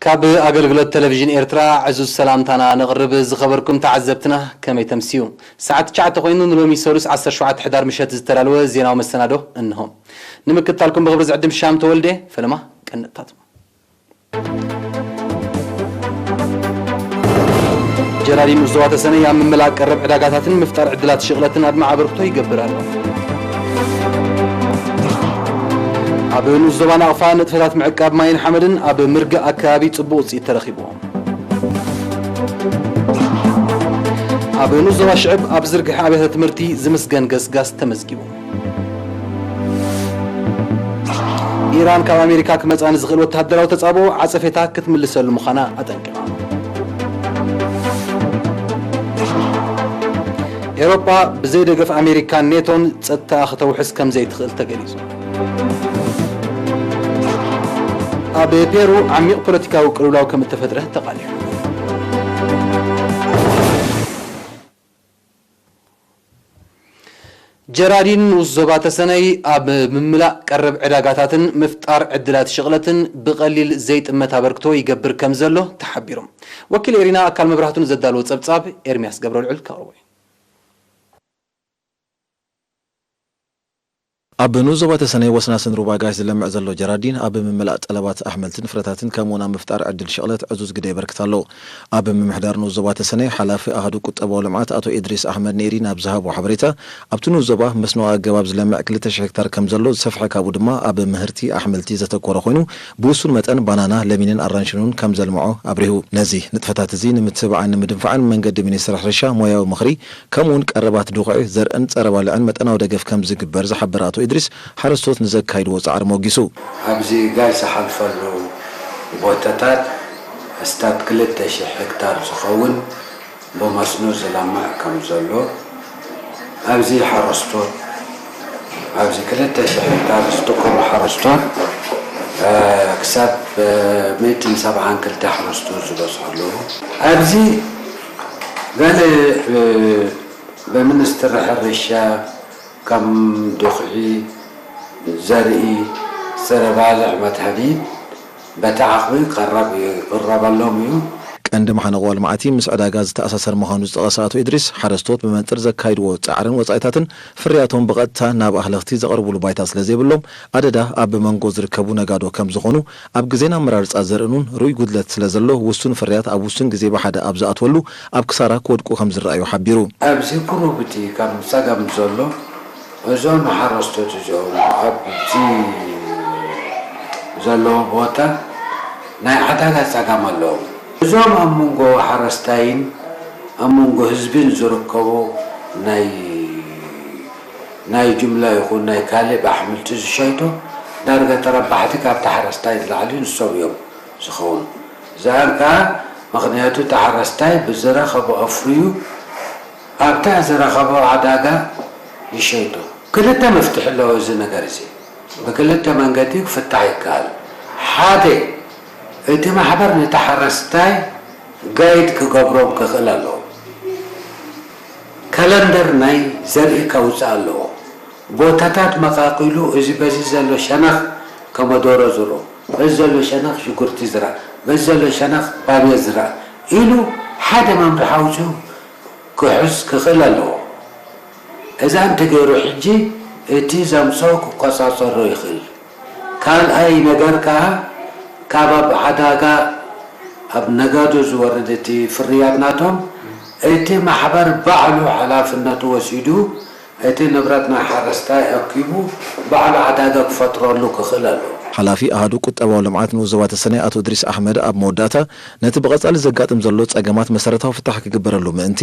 ካብ ኣገልግሎት ቴሌቪዥን ኤርትራ ዕዙዝ ሰላምታና ነቕርብ። ዝኸበርኩም ተዓዘብትና፣ ከመይ ተምስዩ? ሰዓት ትሽዓተ ኮይኑ፣ ንሎሚ ሰሉስ ዓሰርተ ሸውዓተ ሕዳር ምሸት ዝተዳለወ ዜናዊ መሰናዶ እንሆ። ንምክትታልኩም ብኽብሪ ዝዕድም ሻም ተወልደ። ፈለማ ቀንጥታቱ። ጀራዲን ኡዞባ ተሰነይ ኣብ ምምላእ ቀረብ ዕዳጋታትን ምፍጣር ዕድላት ሽቕለትን ኣድማዕ ኣበርክቶ ይገብር ኣሎ። ኣብ ንኡስ ዞባ ናቕፋ ንጥፈታት ምዕቃብ ማይን ሓመድን ኣብ ምርጋእ ኣከባቢ ጽቡቕ ውጽኢት ተረኺቡ። ኣብ ንኡስ ዞባ ሽዕብ ኣብ ዝርግሐ ኣብያተ ትምህርቲ ዝምስገን ገስጋስ ተመዝጊቡ። ኢራን ካብ ኣሜሪካ ክመጽኣ ንዝኽእል ወተሃደራዊ ተጻብኦ ዓጸፌታ ክትምልሰሉ ምዃና ኣጠንቂቓ። ኤውሮጳ ብዘይ ደገፍ ኣሜሪካን ኔቶን ጸጥታኣ ከተውሕስ ከም ዘይትኽእል ተገሊጹ። ኣብ ፔሩ ዓሚቕ ፖለቲካዊ ቅልውላው ከም እተፈጥረ ተቓሊዑ። ጀራዲን ንኡስ ዞባ ተሰነይ ኣብ ምምላእ ቀረብ ዕዳጋታትን ምፍጣር ዕድላት ሽቕለትን ብቐሊል ዘይጥመት ኣበርክቶ ይገብር ከም ዘሎ ተሓቢሩ። ወኪል ኤሪና ኣካል መብራህቱ ንዘዳለዎ ጸብጻብ ኤርሚያስ ገብረልዑል ከቕርቦ እዩ። ኣብ ንኡስ ዞባ ተሰነይ ወስናስን ሩባ ጋሽ ዝለምዕ ዘሎ ጀራዲን ኣብ ምምላእ ጠለባት ኣሕምልትን ፍረታትን ከምኡውን ኣብ ምፍጣር ዕድል ሽቕለት ዕዙዝ ግደ የበርክት ኣሎ። ኣብ ምምሕዳር ንኡስ ዞባ ተሰነይ ሓላፊ ኣሃዱ ቁጠባዊ ልምዓት ኣቶ ኢድሪስ ኣሕመድ ኔሪ ናብ ዝሃቦ ሓበሬታ፣ ኣብቲ ንኡስ ዞባ መስኖ ኣገባብ ዝለምዕ ክልተ ሽሕ ሄክታር ከም ዘሎ ዝሰፍሐ፣ ካብኡ ድማ ኣብ ምህርቲ ኣሕምልቲ ዘተኮረ ኮይኑ፣ ብውሱን መጠን ባናና፣ ለሚንን ኣራንሽን እውን ከም ዘልምዖ ኣብሪሁ። ነዚ ንጥፈታት እዚ ንምትብባዕን ንምድንፋዕን መንገዲ ሚኒስትሪ ሕርሻ ሞያዊ ምኽሪ ከምኡውን ቀረባት ድኹዒ ዘርእን ጸረ ባልዕን መጠናዊ ደገፍ ከም ዝግበር ዝሓበረ ኣቶ ኢድሪስ፣ ሓረስቶት ንዘካይድዎ ጻዕሪ ሞጊሱ። ኣብዚ ጋይ ዝሓልፈሉ ቦታታት ኣስታት ክልተ ሽሕ ሄክታር ዝኸውን ብመስኖ ዝለምዕ ከም ዘሎ፣ ኣብዚ ሓረስቶት፣ ኣብዚ ክልተ ሽሕ ሄክታር ዝጥቀሙ ሓረስቶት፣ እ፣ ክሳብ፣ እ፣ ሚእትን ሰብዓን ክልተ ሓረስቶት ዝበጽሑ ኣለዉ። ኣብዚ ገለ፣ እ፣ ብሚኒስትሪ ሕርሻ ከም ድኹዒ፣ ዘርኢ፣ ጸረ ባልዕ መድሃኒት በቲ ዓቕሚ ቀረብ ይቕረበሎም እዩ። ቀንዲ መሓንቕዋ ልምዓቲ ምስ ዕዳጋ ዝተኣሳሰር ምዃኑ ዝጠቐሰ ኣቶ ኢድሪስ፣ ሓረስቶት ብመንጽር ዘካይድዎ ጻዕርን ወጻኢታትን ፍርያቶም ብቐጥታ ናብ ኣህለኽቲ ዘቕርብሉ ባይታ ስለ ዘይብሎም፣ ኣደዳ ኣብ መንጎ ዝርከቡ ነጋዶ ከም ዝኾኑ፣ ኣብ ግዜን ኣመራርጻ ዘርእን እውን ርኡይ ጉድለት ስለ ዘሎ፣ ውሱን ፍርያት ኣብ ውሱን ግዜ ብሓደ ኣብ ዝኣትወሉ ኣብ ክሳራ ክወድቁ ከም ዝረኣዩ ሓቢሩ። ኣብዚ ቁሩብ እቲ ከም ጸገም ዘሎ፣ እዞም ሓረስቶት እዚኦም ኣብዚ ዘለዎ ቦታ ናይ ዕዳጋ ጸገም ኣለዎም። እዞም ኣብ መንጎ ሓረስታይን ኣብ መንጎ ህዝብን ዝርከቡ ናይ፣ ናይ ጅምላ ይኹን ናይ ካልእ ኣሕምልቲ ዝሸይጡ ዳርጋ ተረባሕቲ ካብቲ ሓረስታይ ንላዕሊ ንሶም እዮም ዝኸውን። እዚኣን ከኣ ምኽንያቱ እቲ ሓረስታይ ብዝረኸቦ ኣፍርዩ ኣብታ ዝረኸቦ ዕዳጋ ይሸይጡ። ክልተ መፍትሒ ኣለዎ እዚ ነገር እዚ። ብክልተ መንገዲ ክፍታሕ ይከኣል። ሓደ፣ እቲ ማሕበር ነቲ ሓረስታይ ጋይድ ክገብሮም ክኽእል ኣለዎ። ካለንደር ናይ ዘርኢ ከውፅእ ኣለዎ። ቦታታት መቓቒሉ፣ እዚ በዚ ዘሎ ሸነኽ ከመዶሮ ዝርኦ፣ በዚ ዘሎ ሸነኽ ሽጉርቲ ዝርኣ፣ በዚ ዘሎ ሸነኽ ባብየ ዝርኣ ኢሉ ሓደ መምርሒ ኣውፅኡ ክሕዝ ክኽእል ኣለዎ። እዛ እንተገይሩ ሕጂ እቲ ዘምፅኦ ክቆፃፀሮ ይኽእል። ካልኣይ ነገር ከዓ ካብ ኣብ ዕዳጋ ኣብ ነጋዶ ዝወርድ እቲ ፍርያት ናቶም እቲ ማሕበር ባዕሉ ሓላፍነቱ ወሲዱ እቲ ንብረት ናይ ሓረስታይ ኣኪቡ ባዕሉ ዕዳጋ ክፈጥረሉ ክኽእል ኣለዎ። ሓላፊ ኣሃዱ ቁጠባዊ ልምዓት ንኡስ ዞባ ተሰነይ ኣቶ እድሪስ ኣሕመድ ኣብ መወዳእታ ነቲ ብቐጻሊ ዘጋጥም ዘሎ ጸገማት መሰረታዊ ፍታሕ ክግበረሉ ምእንቲ፣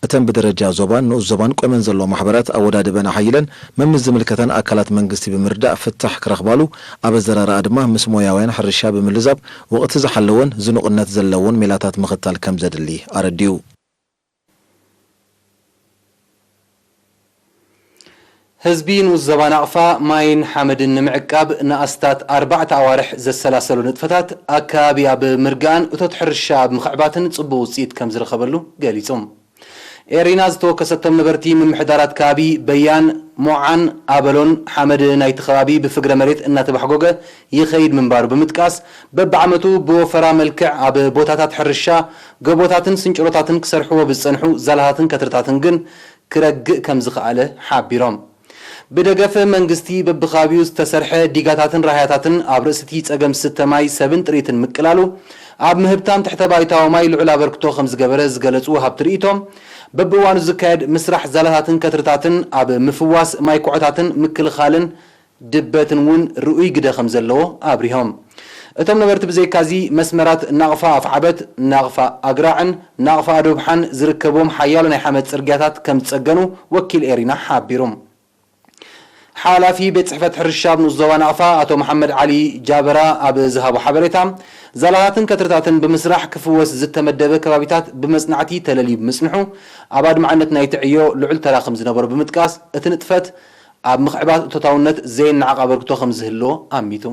እተን ብደረጃ ዞባን ንኡስ ዞባን ቆይመን ዘለዋ ማሕበራት ኣወዳድበን ኣሓይለን መምስ ዝምልከተን ኣካላት መንግስቲ ብምርዳእ ፍታሕ ክረኽባሉ፣ ኣብ ኣዘራርኣ ድማ ምስ ሞያውያን ሕርሻ ብምልዛብ ወቕቲ ዝሓለወን ዝኑቕነት ዘለዎን ሜላታት ምኽታል ከም ዘድሊ ኣረዲኡ። ህዝቢ ንኡስ ዞባ ናቕፋ ማይን ሓመድን ንምዕቃብ ንኣስታት ኣርባዕተ ኣዋርሕ ዘሰላሰሉ ንጥፈታት ኣከባቢ ኣብ ምርጋእን እቶት ሕርሻ ኣብ ምኽዕባትን ጽቡቕ ውጽኢት ከም ዝረኸበሉ ገሊጹ። ኤሪና ዝተወከሰቶም ነበርቲ ምምሕዳራት ከባቢ በያን፣ ሞዓን ኣበሎን ሓመድ ናይቲ ከባቢ ብፍግረ መሬት እናተባሕጎገ ይኸይድ ምንባሩ ብምጥቃስ፣ በብዓመቱ ብወፈራ መልክዕ ኣብ ቦታታት ሕርሻ፣ ጎቦታትን ስንጭሮታትን ክሰርሕዎ ብዝጸንሑ ዛላታትን ከትርታትን ግን ክረግእ ከም ዝኸኣለ ሓቢሮም። ብደገፍ መንግስቲ በብኸባቢኡ ዝተሰርሐ ዲጋታትን ራህያታትን ኣብ ርእሲ እቲ ጸገም ዝስተ ማይ ሰብን ጥሪትን ምቅላሉ፣ ኣብ ምህብታም ትሕተ ባይታዊ ማይ ልዑል ኣበርክቶ ከም ዝገበረ ዝገለጹ ወሃብቲ ርእይቶ፣ በብእዋኑ ዝካየድ ምስራሕ ዛላታትን ከትርታትን ኣብ ምፍዋስ ማይ ኩዖታትን ምክልኻልን ድበትን እውን ርኡይ ግደ ከም ዘለዎ ኣብሪሆም። እቶም ነበርቲ ብዘይካዚ መስመራት ናቕፋ ኣፍዓበት፣ ናቕፋ ኣግራዕን ናቕፋ ኣዶብሓን ዝርከብዎም ሓያሎ ናይ ሓመድ ጽርግያታት ከም ዝጸገኑ ወኪል ኤሪና ሓቢሩ። ሓላፊ ቤት ጽሕፈት ሕርሻ ኣብ ንኡስ ዞባ ናቕፋ ኣቶ መሓመድ ዓሊ ጃበራ ኣብ ዝሃቦ ሓበሬታ፣ ዛላታትን ከትርታትን ብምስራሕ ክፍወስ ዝተመደበ ከባቢታት ብመጽናዕቲ ተለልዩ ብምጽንሑ፣ ኣብ ኣድማዕነት ናይቲ ዕዮ ልዑል ተራ ከም ዝነበሮ ብምጥቃስ፣ እቲ ንጥፈት ኣብ ምኽዕባት እቶታውነት ዘየነዓቕ ኣበርክቶ ከም ዝህልዎ ኣሚቱ።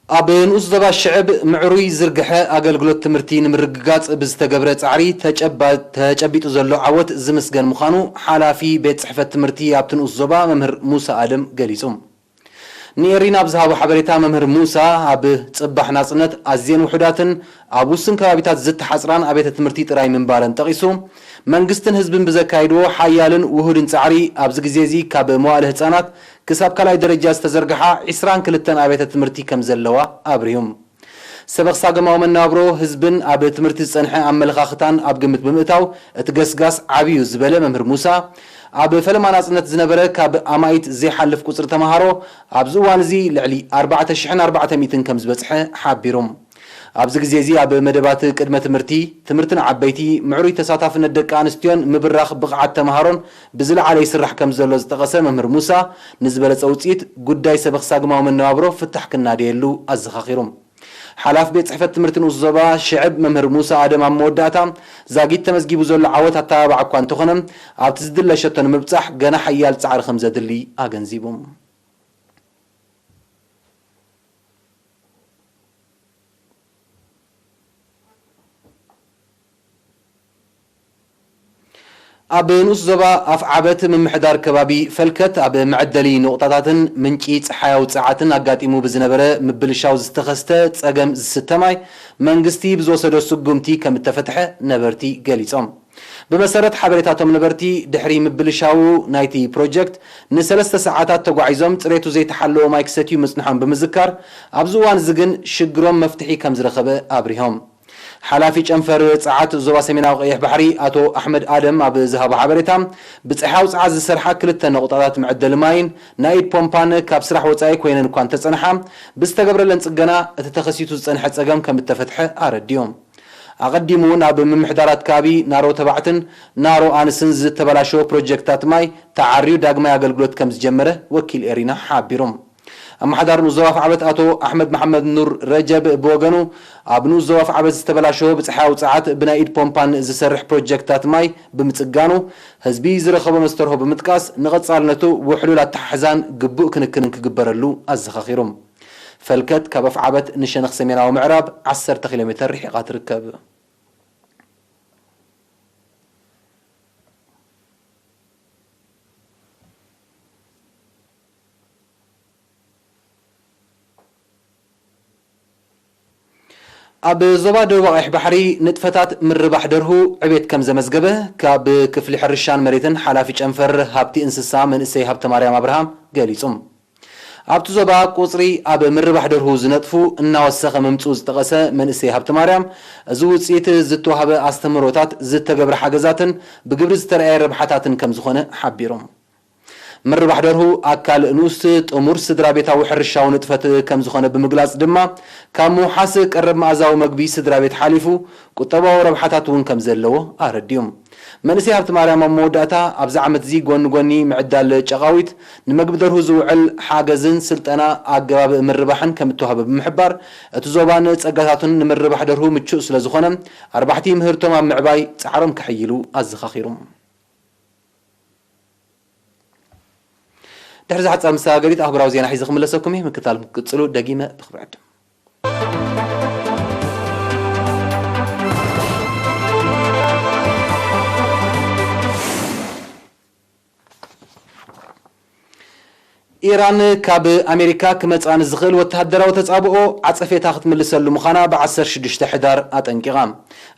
ኣብ ንኡስ ዞባ ሽዕብ ምዕሩይ ዝርግሐ ኣገልግሎት ትምህርቲ ንምርግጋጽ ብዝተገብረ ጻዕሪ ተጨባ-፣ ተጨቢጡ ዘሎ ዓወት ዝምስገን ምዃኑ ሓላፊ ቤት ጽሕፈት ትምህርቲ ኣብቲ ንኡስ ዞባ መምህር ሙሳ ኣደም ገሊጹ። ንኤሪና ኣብ ዝሃቦ ሓበሬታ፣ መምህር ሙሳ ኣብ ጽባሕ ናጽነት ኣዝየን ውሑዳትን ኣብ ውሱን ከባቢታት ዝተሓጽራን ኣብያተ ትምህርቲ ጥራይ ምንባረን ጠቒሱ፣ መንግስትን ህዝብን ብዘካይድዎ ሓያልን ውሁድን ጻዕሪ ኣብዚ ግዜ እዚ ካብ መዋእለ ህጻናት ክሳብ ካልኣይ ደረጃ ዝተዘርግሓ ዒስራን ክልተን ኣብያተ ትምህርቲ ከም ዘለዋ ኣብሪሁ። ሰበኽ ሳገማዊ መነባብሮ ህዝብን ኣብ ትምህርቲ ዝጸንሐ ኣመለኻኽታን ኣብ ግምት ብምእታው እቲ ገስጋስ ዓብዩ ዝበለ መምህር ሙሳ፣ ኣብ ፈለማ ናጽነት ዝነበረ ካብ ኣማኢት ዘይሓልፍ ቁጽሪ ተመሃሮ ኣብዚ እዋን እዚ ልዕሊ ኣርባዕተ ሽሕን ኣርባዕተ ሚእትን ከም ዝበጽሐ ሓቢሩ። ኣብዚ ግዜ እዚ ኣብ መደባት ቅድመ ትምህርቲ፣ ትምህርቲ ንዓበይቲ፣ ምዕሩይ ተሳታፍነት ደቂ ኣንስትዮን ምብራኽ ብቕዓት ተመሃሮን ብዝለዓለ ይስራሕ ከም ዘሎ ዝጠቐሰ መምህር ሙሳ፣ ንዝበለጸ ውጽኢት ጉዳይ ሰበኽ ሳግማዊ መነባብሮ ፍታሕ ክናደየሉ ኣዘኻኺሩ። ሓላፊ ቤት ጽሕፈት ትምህርቲ ንኡስ ዞባ ሽዕብ መምህር ሙሳ ኣደም ኣብ መወዳእታ፣ ዛጊት ተመዝጊቡ ዘሎ ዓወት ኣተባባዕ እኳ እንተኾነ፣ ኣብቲ ዝድለ ሸቶ ንምብጻሕ ገና ሓያል ጻዕሪ ከም ዘድሊ ኣገንዚቡ። ኣብ ንኡስ ዞባ ኣፍዓበት ምምሕዳር ከባቢ ፈልከት ኣብ መዐደሊ ነቑጣታትን ምንጪ ጸሓያዊ ጸዓትን ኣጋጢሙ ብዝነበረ ምብልሻው ዝተኸስተ ጸገም ዝስተ ማይ መንግስቲ ብዝወሰዶ ስጉምቲ ከም እተፈትሐ ነበርቲ ገሊጾም። ብመሰረት ሓበሬታቶም ነበርቲ፣ ድሕሪ ምብልሻው ናይቲ ፕሮጀክት ንሰለስተ ሰዓታት ተጓዒዞም ጽሬቱ ዘይተሓለወ ማይ ክሰትዩ ምጽንሖም ብምዝካር፣ ኣብዚ እዋን እዚ ግን ሽግሮም መፍትሒ ከም ዝረኸበ ኣብሪሆም። ሓላፊ ጨንፈር ጸዓት ዞባ ሰሜናዊ ቀይሕ ባሕሪ ኣቶ ኣሕመድ ኣደም ኣብ ዝሃቦ ሓበሬታ፣ ብጸሓያዊ ጸዓት ዝሰርሓ ክልተ ነቑጣታት መዐደሊ ማይን ናይ ኢድ ፖምፓን ካብ ስራሕ ወጻኢ ኮይነን እኳ እንተጸንሓ፣ ብዝተገብረለን ጽገና እቲ ተኸሲቱ ዝጸንሐ ጸገም ከም እተፈትሐ ኣረዲኦም። ኣቐዲሙ እውን ኣብ ምምሕዳራት ከባቢ ናሮ ተባዕትን ናሮ ኣንስን ዝተበላሸወ ፕሮጀክታት ማይ ተዓርዩ ዳግማይ ኣገልግሎት ከም ዝጀመረ ወኪል ኤሪና ሓቢሩ። ኣመሓዳሪ ንኡስ ዞባ ኣፍዓበት ኣቶ ኣሕመድ መሓመድ ኑር ረጀብ ብወገኑ፣ ኣብ ንኡስ ዞባ ኣፍዓበት ዝተበላሸወ ብጸሓያዊ ጸዓት ብናይ ኢድ ፖምፓን ዝሰርሕ ፕሮጀክታት ማይ ብምጽጋኑ፣ ህዝቢ ዝረኸቦ መስተርሆ ብምጥቃስ፣ ንቐጻልነቱ ውሕሉል ኣተሓሕዛን ግቡእ ክንክንን ክግበረሉ ኣዘኻኺሩ። ፈልከት ካብ ኣፍዓበት ንሸነኽ ሰሜናዊ ምዕራብ ዓሰርተ ኪሎ ሜተር ርሒቓ ትርከብ። ኣብ ዞባ ደቡብ ቀይሕ ባሕሪ ንጥፈታት ምርባሕ ደርሁ ዕቤት ከም ዘመዝገበ ካብ ክፍሊ ሕርሻን መሬትን ሓላፊ ጨንፈር ሃብቲ እንስሳ መንእሰይ ሃብተማርያም ኣብርሃም ገሊጹ። ኣብቲ ዞባ ቁጽሪ ኣብ ምርባሕ ደርሁ ዝነጥፉ እናወሰኸ ምምጽኡ ዝጠቐሰ መንእሰይ ሃብተማርያም፣ እዚ ውጽኢት ዝተዋህበ ኣስተምህሮታት፣ ዝተገብረ ሓገዛትን ብግብሪ ዝተረኣየ ረብሓታትን ከም ዝኾነ ሓቢሩ። ምርባሕ ደርሁ ኣካል ንኡስ ጥሙር ስድራ ቤታዊ ሕርሻዊ ንጥፈት ከም ዝኾነ ብምግላጽ ድማ፣ ካብ ምውሓስ ቀረብ መኣዛዊ መግቢ ስድራ ቤት ሓሊፉ፣ ቁጠባዊ ረብሓታት እውን ከም ዘለዎ ኣረዲኡ። መንእሰይ ሃብተማርያም ኣብ መወዳእታ፣ ኣብዚ ዓመት እዚ ጎኒ ጎኒ ምዕዳል ጨቓዊት፣ ንመግቢ ደርሁ ዝውዕል ሓገዝን ስልጠና ኣገባብ ምርባሕን ከም እተዋህበ ብምሕባር፣ እቲ ዞባን ጸጋታቱን ንምርባሕ ደርሁ ምቹእ ስለ ዝኾነ፣ ኣርባሕቲ ምህርቶም ኣብ ምዕባይ ጻዕሮም ከሐይሉ ኣዘኻኺሩ። ድሕሪ ዝሓጸር መሰጋገሪት ኣህጉራዊ ዜና ሒዘ ክምለሰኩም እየ። ምክትታል ክትቅጽሉ ደጊመ ብኽብሪ ዕድም። ኢራን ካብ ኣሜሪካ ክመጽኣ ንዝኽእል ወተሃደራዊ ተጻብኦ ዓጸፌታ ክትምልሰሉ ምዃና ብ ዓሰርተ ሽዱሽተ ሕዳር ኣጠንቂቓ።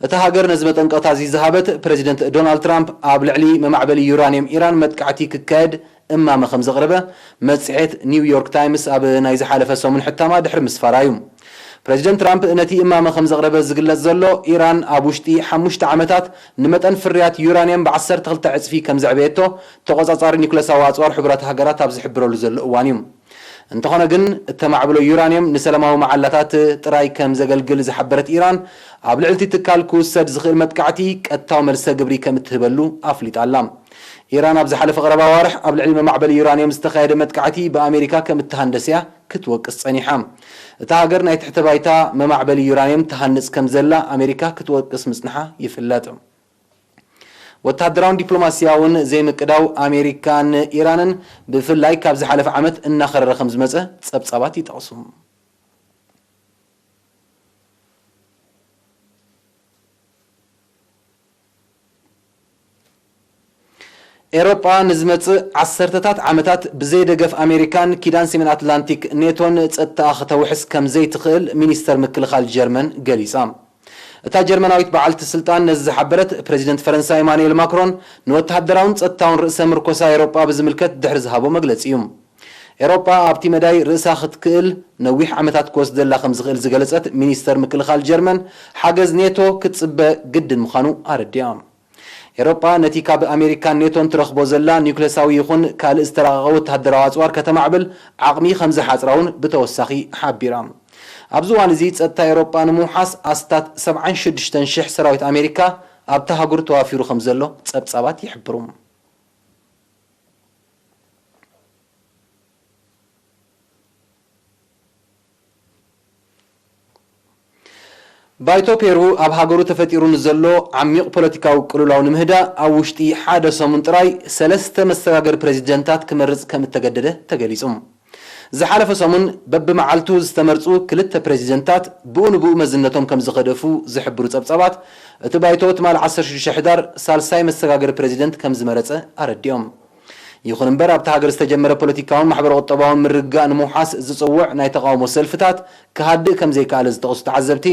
እታ ሃገር ነዚ መጠንቀቕታ እዚ ዝሃበት፣ ፕረዚደንት ዶናልድ ትራምፕ ኣብ ልዕሊ መማዕበሊ ዩራንየም ኢራን መጥቃዕቲ ክካየድ እማመ ከም ዘቕረበ መጽሔት ኒው ዮርክ ታይምስ ኣብ ናይ ዝሓለፈ ሰሙን ሕታማ ድሕሪ ምስፋራ እዩ። ፕረዚደንት ትራምፕ ነቲ እማመ ከም ዘቕረበ ዝግለጽ ዘሎ፣ ኢራን ኣብ ውሽጢ ሓሙሽተ ዓመታት ንመጠን ፍርያት ዩራንየም ብ ዓሰርተ ክልተ ዕጽፊ ከም ዘዕበየቶ ተቖጻጻሪ ኒኩለሳዊ ኣጽዋር ሕቡራት ሃገራት ኣብ ዝሕብረሉ ዘሎ እዋን እዩ። እንተኾነ ግን፣ እተማዕብሎ ዩራንየም ንሰላማዊ መዓላታት ጥራይ ከም ዘገልግል ዝሓበረት ኢራን፣ ኣብ ልዕሊ እቲ ትካል ክውሰድ ዝኽእል መጥቃዕቲ ቀጥታዊ መልሰ ግብሪ ከም እትህበሉ ኣፍሊጣ ኣላ። ኢራን ኣብ ዝሓለፈ ቀረባ ኣዋርሕ ኣብ ልዕሊ መማዕበሊ ዩራንየም ዝተኻየደ መጥቃዕቲ ብኣሜሪካ ከም እተሃንደሰ እያ ክትወቅስ ጸኒሓ። እታ ሃገር ናይ ትሕተ ባይታ መማዕበሊ ዩራንየም ትሃንጽ ከም ዘላ ኣሜሪካ ክትወቅስ ምጽንሓ ይፍለጥ። ወተሃደራውን ዲፕሎማስያውን ዘይምቅዳው ኣሜሪካን ኢራንን ብፍላይ ካብ ዝሓለፈ ዓመት እናኸረረ ከም ዝመጸ ጸብጻባት ይጠቕሱ። ኤሮጳ ንዝመጽእ ዓሰርተታት ዓመታት ብዘይ ደገፍ ኣሜሪካን ኪዳን ሰሜን ኣትላንቲክ ኔቶን ጸጥታኣ ከተውሕስ ከም ዘይትኽእል ሚኒስተር ምክልኻል ጀርመን ገሊጻ። እታ ጀርመናዊት በዓልቲ ስልጣን ነዚ ዝሓበረት፣ ፕረዚደንት ፈረንሳ ኢማኑኤል ማክሮን ንወተሃደራውን ጸጥታውን ርእሰ ምርኮሳ ኤሮጳ ብዝምልከት ድሕሪ ዝሃቦ መግለጺ እዩ። ኤሮጳ ኣብቲ መዳይ ርእሳ ክትክእል ነዊሕ ዓመታት ክወስደላ ከም ዝኽእል ዝገለጸት ሚኒስተር ምክልኻል ጀርመን፣ ሓገዝ ኔቶ ክትጽበ ግድን ምዃኑ ኣረዲኣ። ኤሮጳ ነቲ ካብ ኣሜሪካን ኔቶን ትረኽቦ ዘላ ኒውክለሳዊ ይኹን ካልእ ዝተራቐቐ ወተሃደራዊ ኣጽዋር ከተማዕብል ዓቕሚ ከም ዝሓጽራ እውን ብተወሳኺ ሓቢራ። ኣብዚ እዋን እዚ ጸጥታ ኤሮጳ ንምውሓስ ኣስታት ሰብዓን ሽዱሽተን ሽሕ ሰራዊት ኣሜሪካ ኣብታ ሃገር ተዋፊሩ ከም ዘሎ ጸብጻባት ይሕብሩ። ባይቶ ፔሩ ኣብ ሃገሩ ተፈጢሩ ንዘሎ ዓሚቕ ፖለቲካዊ ቅልውላው ንምህዳእ ኣብ ውሽጢ ሓደ ሰሙን ጥራይ ሰለስተ መሰጋገሪ ፕሬዚደንታት ክመርጽ ከም እተገደደ ተገሊጹ። ዝሓለፈ ሰሙን በብመዓልቱ ዝተመርጹ ክልተ ፕሬዚደንታት ብኡ ንብኡ መዝነቶም ከም ዝኸደፉ ዝሕብሩ ጸብጻባት፣ እቲ ባይቶ ትማሊ ዓሰርተ ሽዱሽተ ሕዳር ሳልሳይ መሰጋገሪ ፕሬዚደንት ከም ዝመረጸ ኣረዲኦም። ይኹን እምበር፣ ኣብታ ሃገር ዝተጀመረ ፖለቲካውን ማሕበረ-ቁጠባውን ምርግጋእ ንምውሓስ ዝጽውዕ ናይ ተቓውሞ ሰልፍታት ክሃድእ ከም ዘይከኣለ ዝጠቕሱ ተዓዘብቲ፣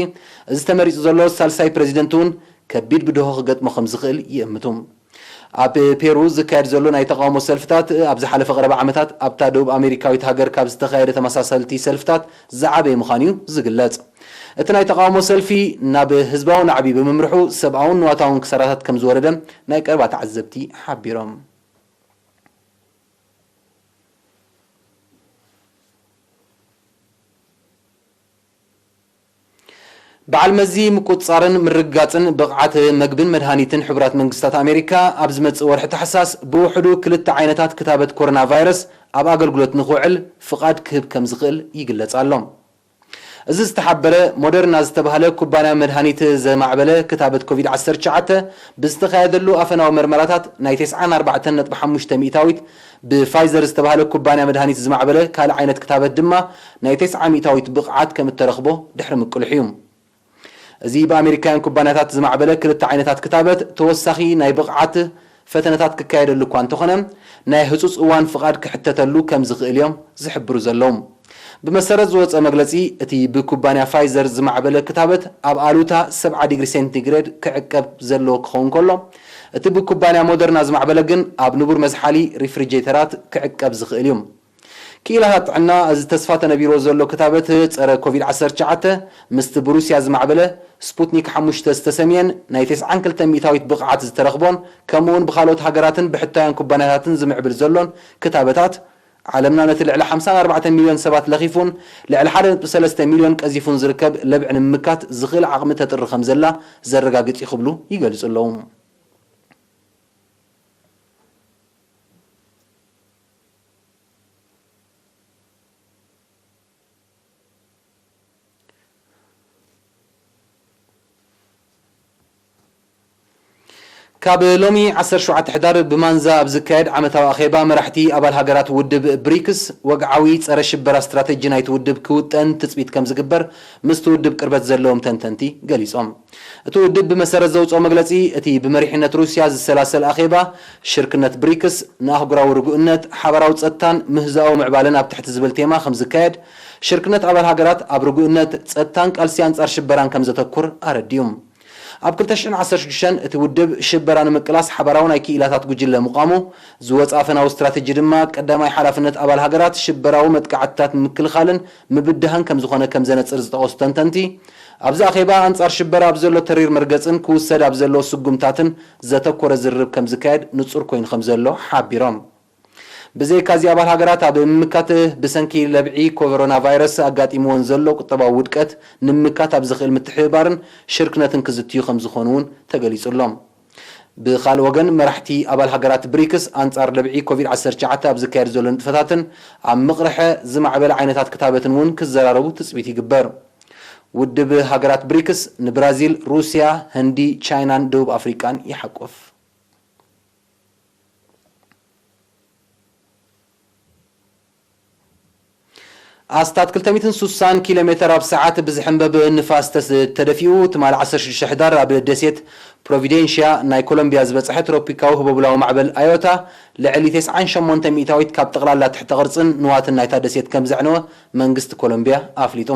እዚ ተመሪጹ ዘሎ ሳልሳይ ፕሬዚደንት እውን ከቢድ ብድሆ ክገጥሞ ከም ዝኽእል ይእምቱ። ኣብ ፔሩ ዝካየድ ዘሎ ናይ ተቓውሞ ሰልፍታት ኣብ ዝሓለፈ ቀረባ ዓመታት ኣብታ ደቡብ ኣሜሪካዊት ሃገር ካብ ዝተኻየደ ተመሳሰልቲ ሰልፍታት ዝዓበየ ምዃኑ እዩ ዝግለጽ። እቲ ናይ ተቓውሞ ሰልፊ ናብ ህዝባዊ ናዕቢ ብምምርሑ ሰብኣውን ንዋታውን ክሳራታት ከም ዝወረደ ናይ ቀረባ ተዓዘብቲ ሓቢሮም። በዓል መዚ ምቁጽጻርን ምርግጋጽን ብቕዓት መግብን መድሃኒትን ሕቡራት መንግስታት ኣሜሪካ ኣብ ዝመጽእ ወርሒ ታሕሳስ ብውሕዱ ክልተ ዓይነታት ክታበት ኮሮና ቫይረስ ኣብ ኣገልግሎት ንኽውዕል ፍቓድ ክህብ ከም ዝኽእል ይግለጽ ኣሎ። እዚ ዝተሓበረ ሞደርና ዝተባህለ ኩባንያ መድሃኒት ዘማዕበለ ክታበት ኮቪድ ዓሰርተ ትሽዓተ ብዝተኻየደሉ ኣፈናዊ መርመራታት ናይ ተስዓን ኣርባዕተን ነጥቢ ሓሙሽተ ሚእታዊት፣ ብፋይዘር ዝተባህለ ኩባንያ መድሃኒት ዝማዕበለ ካልእ ዓይነት ክታበት ድማ ናይ ተስዓ ሚእታዊት ብቕዓት ከም እተረኽቦ ድሕሪ ምቅልሑ እዩ። እዚ ብኣሜሪካውያን ኩባንያታት ዝማዕበለ ክልተ ዓይነታት ክታበት ተወሳኺ ናይ ብቕዓት ፈተነታት ክካየደሉ እኳ እንተኾነ፣ ናይ ህጹጽ እዋን ፍቓድ ክሕተተሉ ከም ዝኽእል እዮም ዝሕብሩ ዘለዉ። ብመሰረት ዝወጸ መግለጺ፣ እቲ ብኩባንያ ፋይዘር ዝማዕበለ ክታበት ኣብ ኣሉታ ሰብዓ ዲግሪ ሴንቲግሬድ ክዕቀብ ዘለዎ ክኸውን ከሎ፣ እቲ ብኩባንያ ሞደርና ዝማዕበለ ግን ኣብ ንቡር መዝሓሊ ሪፍሪጀተራት ክዕቀብ ዝኽእል እዩ። ክኢላታት ጥዕና፣ እዚ ተስፋ ተነቢርዎ ዘሎ ክታበት ጸረ ኮቪድ ዓሰርተ ትሽዓተ፣ ምስቲ ብሩስያ ዝማዕበለ ስፑትኒክ ሓሙሽተ ዝተሰምየን ናይ ተስዓን ክልተ ሚእታዊት ብቕዓት ዝተረኽቦን፣ ከምኡውን ብኻልኦት ሃገራትን ብሕታውያን ኩባንያታትን ዝምዕብል ዘሎን ክታበታት፣ ዓለምና ነቲ ልዕሊ ሓምሳን ኣርባዕተን ሚልዮን ሰባት ለኺፉን ልዕሊ ሓደ ነጥቢ ሰለስተ ሚልዮን ቀዚፉን ዝርከብ ለብዒ ንምምካት ዝኽእል ዓቕሚ ተጥሪ ከም ዘላ ዘረጋግጽ እዩ ክብሉ ይገልጹ ኣለዉ። ካብ ሎሚ ዓሰርተ ሸውዓተ ሕዳር ብማንዛ ኣብ ዝካየድ ዓመታዊ ኣኼባ መራሕቲ ኣባል ሃገራት ውድብ ብሪክስ፣ ወግዓዊ ጸረ ሽበራ ስትራተጂ ናይቲ ውድብ ክውጠን ትጽቢት ከም ዝግበር ምስቲ ውድብ ቅርበት ዘለዎም ተንተንቲ ገሊጾም። እቲ ውድብ ብመሰረት ዘውጽኦ መግለጺ፣ እቲ ብመሪሕነት ሩስያ ዝሰላሰል ኣኼባ ሽርክነት ብሪክስ ንኣህጉራዊ ርጉእነት፣ ሓባራዊ ጸጥታን ምህዞኣዊ ምዕባለን ኣብ ትሕቲ ዝብል ቴማ ከም ዝካየድ፣ ሽርክነት ኣባል ሃገራት ኣብ ርጉእነት፣ ጸጥታን ቃልሲ ኣንጻር ሽበራን ከም ዘተኩር ኣረዲኡ። ኣብ ክልተ ሽሕን ዓሰርተ ሽዱሽተን እቲ ውድብ ሽበራ ንምቅላስ ሓባራዊ ናይ ክኢላታት ጉጅለ ምቋሙ፣ ዝወጽኣ ፈናዊ ስትራተጂ ድማ ቀዳማይ ሓላፍነት ኣባል ሃገራት ሽበራዊ መጥቃዕትታት ምክልኻልን ምብድሃን ከም ዝኾነ ከም ዘነጽር ዝጠቐሱ ተንተንቲ፣ ኣብዚ ኣኼባ ኣንጻር ሽበራ ኣብ ዘሎ ተሪር መርገጽን ክውሰድ ኣብ ዘለዎ ስጉምታትን ዘተኮረ ዝርርብ ከም ዝካየድ ንጹር ኮይኑ ከም ዘሎ ሓቢሮም። ብዘይካዚ ኣባል ሃገራት ኣብ ምምካት ብሰንኪ ለብዒ ኮሮና ቫይረስ ኣጋጢምዎን ዘሎ ቁጠባዊ ውድቀት ንምምካት ኣብ ዝኽእል ምትሕብባርን ሽርክነትን ክዝትዩ ከም ዝኾኑ እውን ተገሊጹ ኣሎ። ብኻልእ ወገን፣ መራሕቲ ኣባል ሃገራት ብሪክስ ኣንጻር ለብዒ ኮቪድ ዓሰርተ ትሽዓተ ኣብ ዝካየድ ዘሎ ንጥፈታትን ኣብ ምቕርሐ ዝማዕበለ ዓይነታት ክታበትን እውን ክዘራረቡ ትጽቢት ይግበር። ውድብ ሃገራት ብሪክስ ንብራዚል፣ ሩስያ፣ ህንዲ፣ ቻይናን ደቡብ ኣፍሪቃን ይሓቁፍ። ኣስታት ክልተ ሚእትን ስሳን ኪሎ ሜተር ኣብ ሰዓት ብዝሕንበብ ንፋስ ተስ-፣ ተደፊኡ፣ ትማሊ ዓሰርተ ሽዱሽተ ሕዳር ኣብ ደሴት ፕሮቪዴንሽያ ናይ ኮሎምቢያ ዝበጽሐ ትሮፒካዊ ህቦብላዊ ማዕበል ኣዮታ፣ ልዕሊ ተስዓን ሸሞንተ ሚእታዊት ካብ ጠቕላላ ትሕተ ቅርጽን ንዋትን ናይታ ደሴት ከም ዘዕነወ መንግስቲ ኮሎምቢያ ኣፍሊጡ።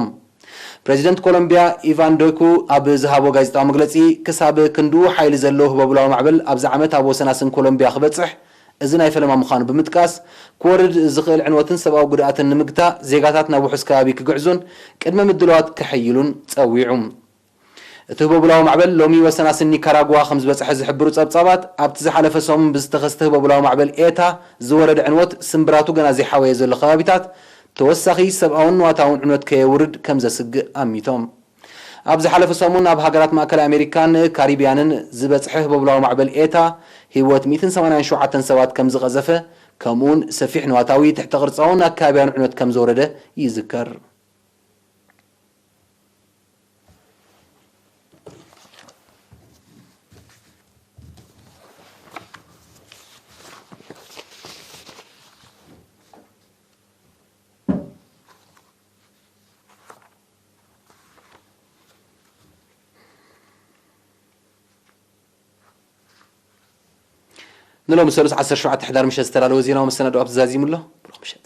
ፕረዚደንት ኮሎምቢያ ኢቫን ዶኩ ኣብ ዝሃቦ ጋዜጣዊ መግለጺ፣ ክሳብ ክንድኡ ሓይሊ ዘለዎ ህቦብላዊ ማዕበል ኣብዚ ዓመት ኣብ ወሰናስን ኮሎምቢያ ክበጽሕ፣ እዚ ናይ ፈለማ ምዃኑ ብምጥቃስ፣ ክወርድ ዝኽእል ዕንወትን ሰብኣዊ ጉድኣትን ንምግታእ፣ ዜጋታት ናብ ውሑስ ከባቢ ክግዕዙን ቅድመ ምድላዋት ከሐይሉን ጸዊዑ። እቲ ህቦብላዊ ማዕበል ሎሚ ወሰናስን ኒካራጓ ከም ዝበጽሐ ዝሕብሩ ጸብጻባት፣ ኣብቲ ዝሓለፈ ሰሙን ብዝተኸስተ ህቦብላዊ ማዕበል ኤታ ዝወረደ ዕንወት፣ ስምብራቱ ገና ዘይሓወየ ዘሎ ከባቢታት፣ ተወሳኺ ሰብኣውን ንዋታውን ዕንወት ከየውርድ ከም ዘስግእ ኣሚቶም። ኣብ ዝሓለፈ ሰሙን ኣብ ሃገራት ማእከላይ ኣሜሪካን ካሪብያንን ዝበጽሐ ህቦብላዊ ማዕበል ኤታ፣ ህይወት ሚእትን ሰማንያን ሸውዓተን ሰባት ከም ዝቐዘፈ፣ ከምኡውን ሰፊሕ ንዋታዊ፣ ትሕተ ቅርጻውን ኣከባብያውን ዕንወት ከም ዘውረደ ይዝከር። ንሎሚ ሰሉስ ዓሰርተ ሸውዓተ ሕዳር ምሸት ዝተዳለወ ዜናዊ መሰናድኦ ኣብዚ ዛዚሙ ኣሎ። ብሩኽ ምሸት።